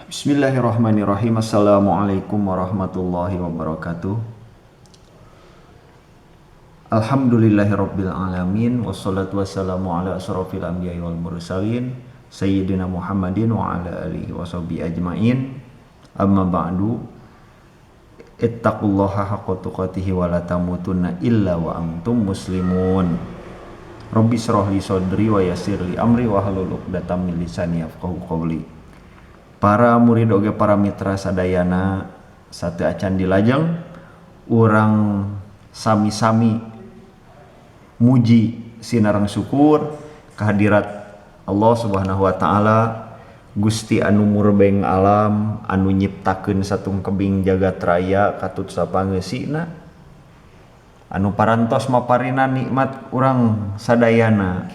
Bismillahirrahmanirrahim. Assalamualaikum warahmatullahi wabarakatuh. Alhamdulillahirabbil alamin, wassalatu wassalamu ala asyrafil anbiya'i wal mursalin, sayyidina Muhammadin wa ala alihi washabbihi ajmain. Amma ba'du. Ittaqullaha haqqa tuqatih wa la tamutunna illa wa antum muslimun. Rabbi shrah li sadri wa yassir li amri wa hlul 'uqdatam min lisani yafqahu qawli. Para murid oge para mitra sadayana, sateuacan dilajeng urang sami-sami muji sinareng syukur kehadirat Allah Subhanahu wa taala, Gusti anu murbeng alam, anu nyiptakeun satungkebing jagat raya katut sapangeusina, anu parantos maparina nikmat urang sadayana,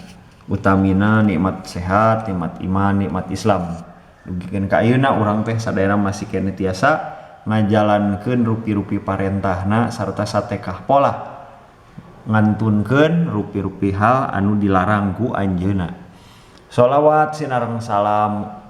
utamina nikmat sehat, nikmat iman, nikmat Islam, dugikeun ka ayeuna urang teh sadayana masih keneh tiasa ngajalankeun rupi-rupi parentahna sarta satekah polah ngantunkeun rupi-rupi hal anu dilarang ku anjeunna. Sholawat sinareng salam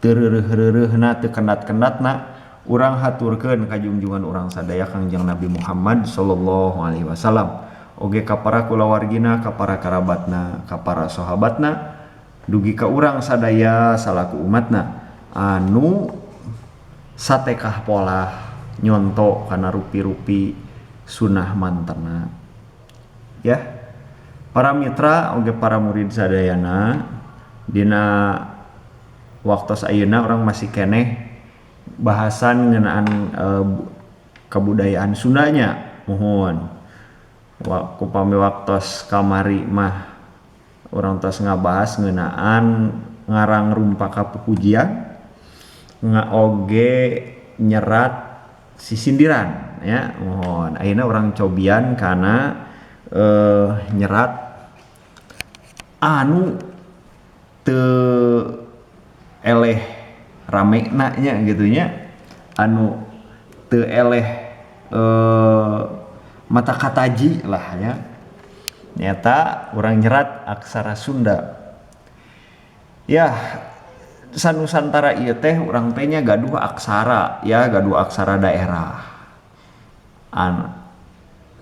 teu reureuh-reureuhna, teu kendat-kendatna urang haturkeun ka junjungan urang sadaya, Kangjeng Nabi Muhammad sallallahu alaihi wasallam, oge ka para kulawargina, ka para karabatna, ka para sahabatna, dugi ka urang sadaya salaku umatna anu satekah polah nyonto kana rupi-rupi sunnah mantena. Ya, para mitra oge para murid sadayana, dina waktos ayeuna urang masih keneh bahasan ngeunaan kebudayaan Sundanya. Muhun, upami waktos kamari mah urang tos ngabahas ngeunaan ngarang rumpaka pupujian oge nyerat sisindiran ya. Muhun, ayeuna urang cobian kana nyerat anu teu eleh rame nya gitu nya, anu teu eleh mata kataji lah ya, nyata urang nyerat aksara Sunda ya. Sanusantara ieu teh urang teh nya gaduh aksara ya, gaduh aksara daerah an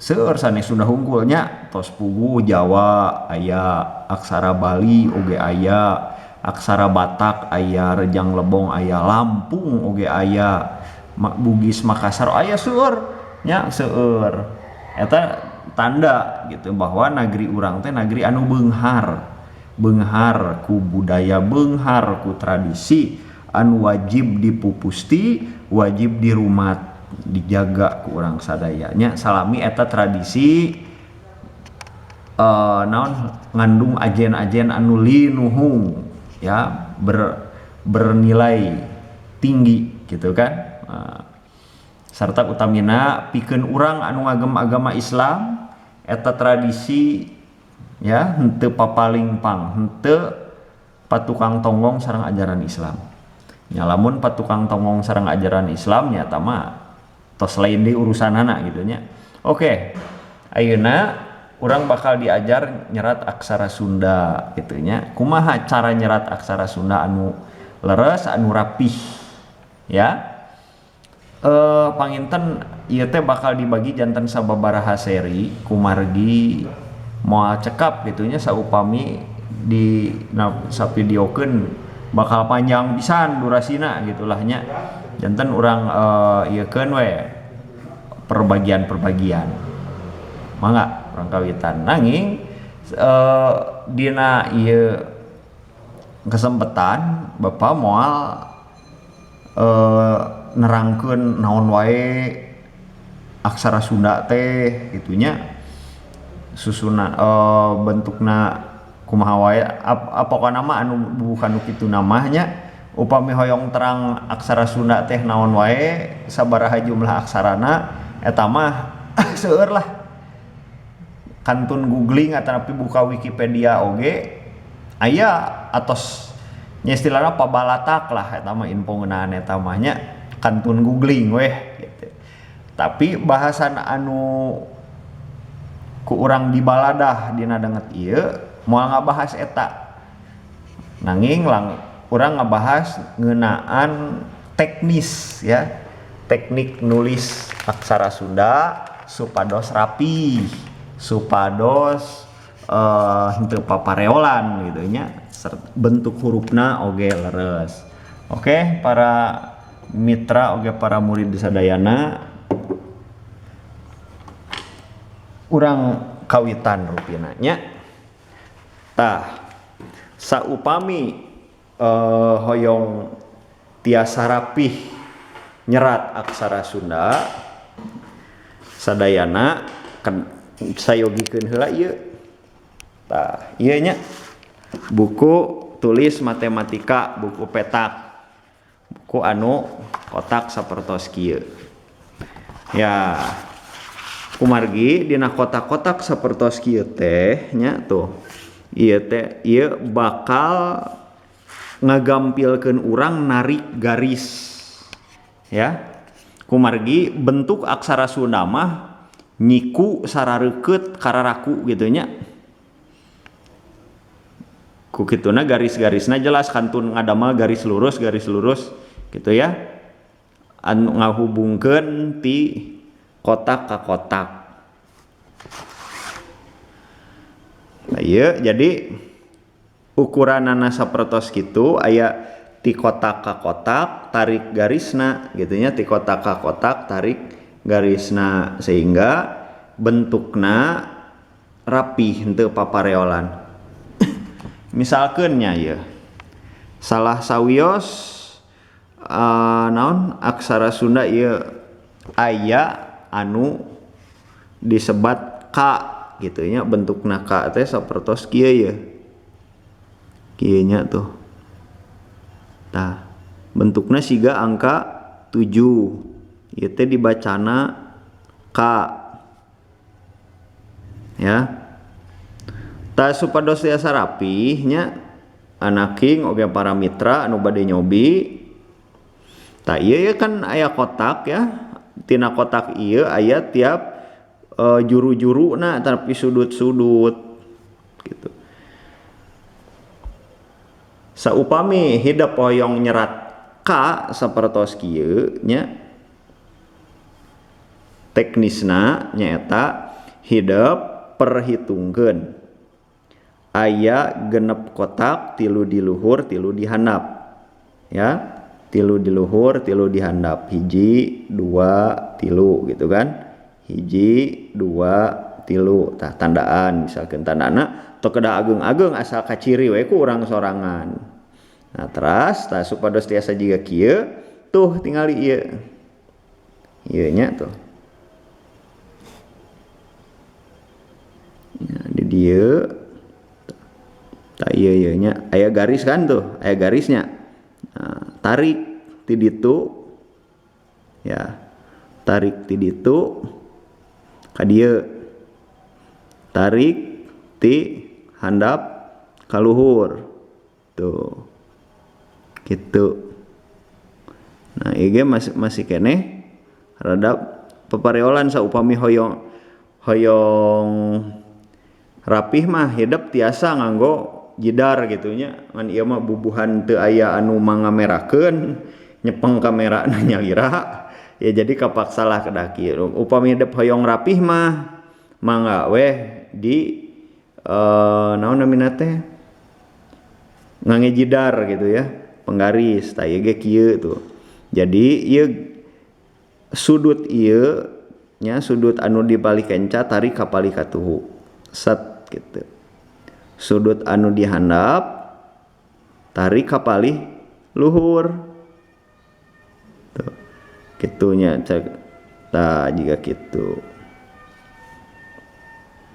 seueur sanes Sunda hungkul nya. Tos puguh Jawa aya, aksara Bali oge aya, aksara Batak aya, Rejang Lebong aya, Lampung oge aya, Bugis, Makassar aya, seueur nya, seueur. Eta tanda gitu bahwa nagri urang teh nagri anu beunghar, beunghar ku budaya, beunghar ku tradisi anu wajib dipupusti, wajib dirumat, dijaga ku urang sadaya nya, salami eta tradisi naon ngandung ajen-ajen anu linuhung ya, bernilai tinggi gitu kan. Serta utamina pikeun urang anu ngagem agama Islam, eta tradisi ya henteu papalingpang, henteu patukang tonggong sareng ajaran Islam nya. Lamun patukang tonggong sareng ajaran Islam nya mah tos lain deui urusanana gitu nya. Oke, ayeuna urang bakal diajar nyerat aksara Sunda gitu nya. Kumaha cara nyerat aksara Sunda anu leres, anu rapih ya? Panginten ieu teh bakal dibagi janten sababaraha seri kumargi moal cekap gitu nya. Saupami di savideokeun bakal panjang pisan durasina gitulah nya. Janten urang ieukeun we perbagian-perbagian. Mangga urang kawitan. Nanging dina ieu kesempatan Bapak moal nerangkeun naon wae aksara Sunda teh gitu nya, susunan bentukna kumaha wae, pokona mah anu bukan kitu namanya. Upami hoyong terang aksara Sunda teh naon wae, sabaraha jumlah aksarana, eta mah seueur lah, kantun googling atau buka Wikipedia oge aya atos nya, istilahna pabalatak lah eta mah info ngeunaan eta mah nya, kantun googling weh gitu. Tapi bahasan anu ku urang dibaladah dina danget ieu moal ngabahas eta, nanging lang urang ngabahas ngeunaan teknis ya, teknik nulis aksara Sunda supados rapi, supados henteu papareolan gitu nya, bentuk hurufna oge leres. Oke, para mitra oge para murid sadayana, urang kawitan rupina nya. Tah, saupami hoyong tiasa rapih nyerat aksara Sunda sadayana kan sayogikeun heula ieu. Tah, ieu nya buku tulis matematika, buku petak, buku anu kotak sapertos kieu. Ya, kumargi dina kotak-kotak sapertos kieu teh nya tuh. Ieu teh ieu bakal ngagampilkeun urang narik garis ya. Kumargi bentuk aksara Sunda mah nyiku sarareukeut kararaku gitu nya. Ku kituna garis-garisna jelas kantun ngadamel garis lurus gitu ya. Anu ngahubungkeun ti kotak ka kotak. Nah, ieu jadi ukuranana sapertos kitu aya ti kotak ka kotak tarik garisna gitu nya, ti kotak ka kotak tarik garisna sehingga bentukna rapih henteu papareolan. Misalkeun nya ieu salah sawios naon aksara Sunda ieu aya anu disebat K gitu nya, bentukna K teh sapertos kieu ye. Kieu nya tuh. Tah, bentukna siga angka 7. Ieu teh dibacana K. Ya. Tah supados tiasa rapih nya anaking oge para mitra anu bade nyobi. Tah ieu ye kan aya kotak ya. Tina kotak ieu aya tiap juru-juruna tapi sudut-sudut gitu. Saupami hidep hoyong nyerat K sapertos kieu nya, teknisna nyaeta hidep perhitungkeun aya genep kotak 3 di luhur 3 di handap ya, 3 di luhur 3 di handap, 1 2 3 gitu kan, 1 2 3. Tah tandaan misalkan tandana teu kedah ageung-ageung asal kaciri we ku urang sorangan. Nah teras tah supados tiasa jiga kieu tuh tingali ieu ieu nya tuh. Ya, di dieu tah ieu ieu nya aya garis kan tuh, aya garisnya. Nah, tarik ti ditu ya, tarik ti ditu ka dieu, tarik ti handap ka luhur tuh gitu. Nah ieu ge masih keneh rada papareolan saupami hoyong rapih mah hidep tiasa nganggo jidar gitu nya, ngan ieu mah bubuhan teu aya anu mangamerakeun, nyepeng kamera nyalira ya, jadi kapaksalah kedah kieu. Upami hidep hoyong rapih mah mangga weh di naon namina teh ngangge jidar gitu ya, penggaris. Tah ieu ge kieu tuh. Jadi ieu sudut ieu nya, sudut anu di palih kenca tarik ka palih katuhu set gitu. Sudut anu dihandap tarik ka palih luhur tuh kitunya cek. Tah jiga kitu.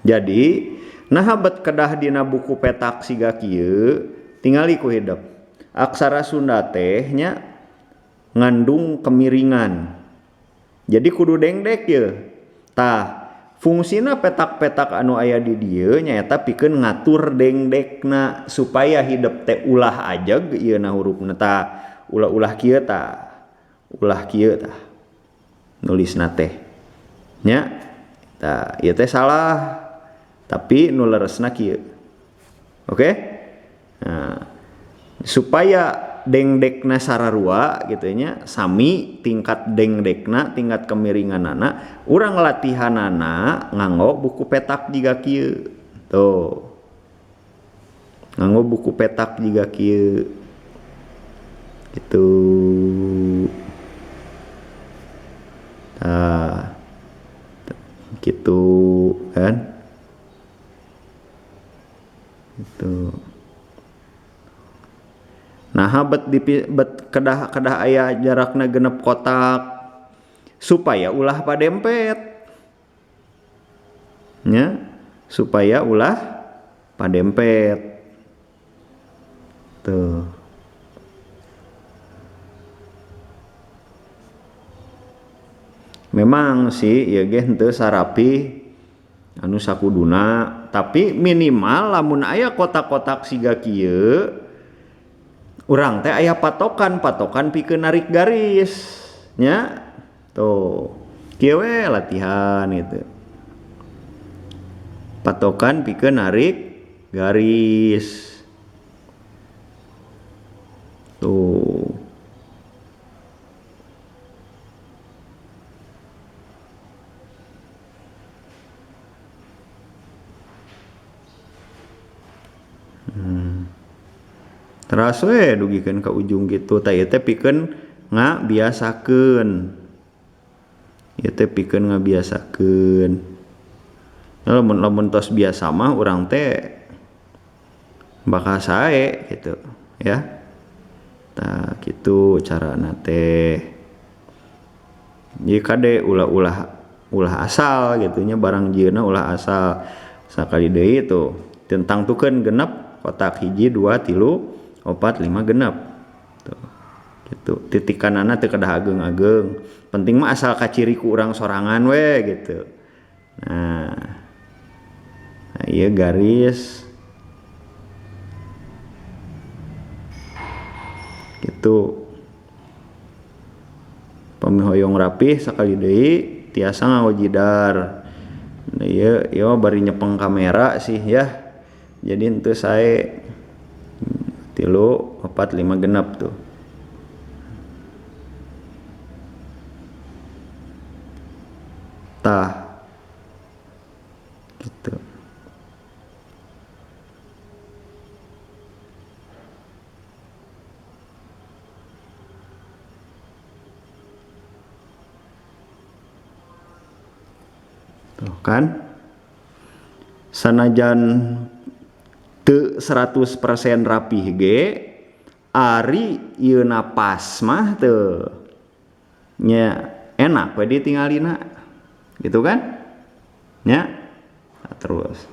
Jadi naha bet kedah dina buku petak siga kieu tingali ku hidep aksara Sunda teh nya ngandung kemiringan, jadi kudu dengdek ye. Tah fungsina petak-petak anu aya di dieu nyaeta pikeun ngatur dengdekna supaya hidep teh ulah ajeg ieu na hurufna. Tah ulah-ulah kieu tah, ulah kieu tah nulisna teh nya. Tah ieu teh salah tapi nu leresna kieu. Oke? Nah, supaya dengdekna sararua gitu nya, sami tingkat dengdekna, tingkat kemiringanana, urang latihanana nganggo buku petak jiga kieu. Tuh. Nganggo buku petak jiga kieu. Gitu. Tah. Gitu kan. Gitu. Nah, bet di bet kedah kedah aya jarakna genep kotak supaya ulah padempet. Nya, supaya ulah padempet. Tuh. Memang sih ya ge henteu sarapi anu sakuduna, tapi minimal lamun aya kotak-kotak siga kieu urang teh aya patokan-patokan pikeun narik garis nya. Tuh, kieu we latihan gitu. Patokan pikeun narik garis. Tuh. Teras we dugikeun ka ujung gitu. Tah ieu teh pikeun ngabiasakeun. Ieu teh pikeun ngabiasakeun. Nah, lamun tos biasa mah urang teh bakal sae gitu ya. Tah kitu carana teh. Ieu kade ulah asal gitu nya, barang jieuna ulah asal. Sakali deui tuh tentang tukeun genep kotak 1 2 3 4 5 genep. Tuh. Gitu. Titikanana teu kedah ageung-ageung. Penting mah asal kaciri ku urang sorangan we gitu. Nah. Nah, ieu garis gitu. Pami hoyong rapih sakali deui tiasa nganggo jidar. Nah, ieu bari nyepeng kamera sih ya. Jadi henteu sae 3 4 5 genep tuh. Tah. Gitu. Tuh kan. Sanajan teu 100% rapih ge, ari ieuna pas mah teu nya enak we ditinggalina gitu kan nya. Nah, terus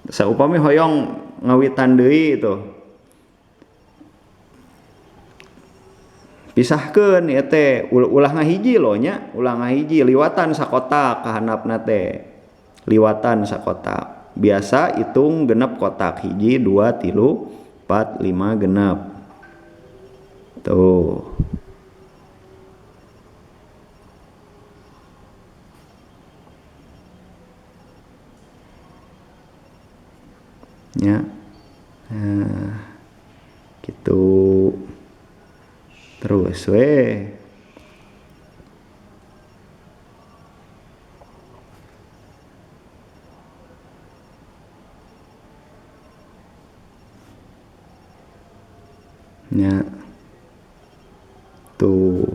saupami hoyong ngawitan deui tuh pisahkeun ieu teh, ulah ngahiji loh nya, ulah ngahiji, liwatan sakotak ka handapna teh, liwatan sakotak. Biasa hitung genep kotak 1 2 3 4 5 genep. Tuh. Ya. Nah, gitu. Terus we. Ya. Tuh.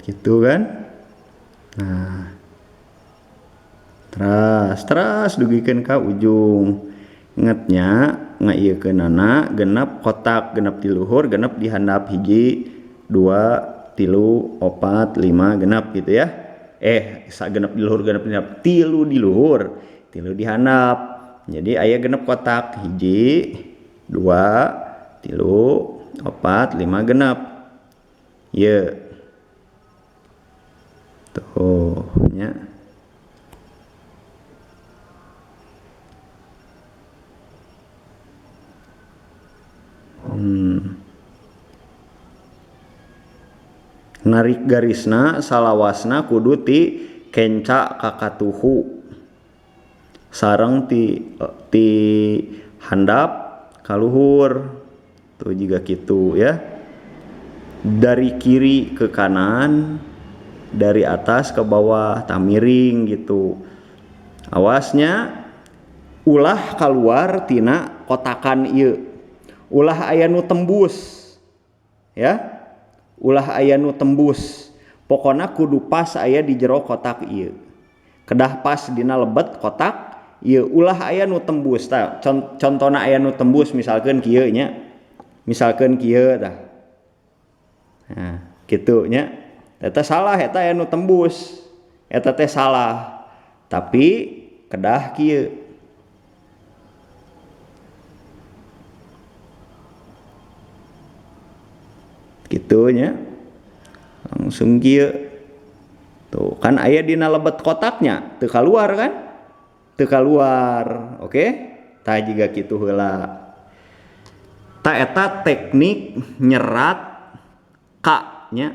Gitu kan? Nah. Teras dugikeun ka ujung. Ingetnya ngaieukeunana genep kotak, genep di luhur, genep di handap 1 2 3 4 5 genep gitu ya. Genep di luhur, genep di handap, 3 di luhur, 3 di handap. Jadi aya genep kotak 1 2 3 4 5 genep. Ieu. Tuh nya. Narik garisna salawasna kudu ti kenca ka katuhu sareng ti handap ka luhur. Tuh juga gitu ya. Dari kiri ke kanan, dari atas ke bawah, tah miring gitu. Awasnya ulah keluar tina kotakan ieu. Ulah aya nu tembus ya. Ulah aya nu tembus. Pokona kudu pas aya di jero kotak ieu. Kedah pas dina lebet kotak ieu, ulah aya nu tembus. Tah contona aya nu tembus misalkeun kieu nya. Misalkeun kieu tah. Nah, kitu nya. Eta salah, eta aya nu tembus. Eta teh salah. Tapi kedah kieu. Kitu nya. Langsung kieu. Tuh, kan aya dina lebet kotaknya, teu kaluar kan? Teu kaluar, oke? Tah jiga kitu heula. Tah eta teknik nyerat K nya.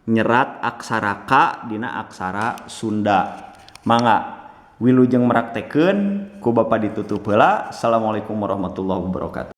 Nyerat aksara K dina aksara Sunda. Mangga wilujeng meraktekeun ku Bapak ditutup heula. Assalamualaikum warahmatullahi wabarakatuh.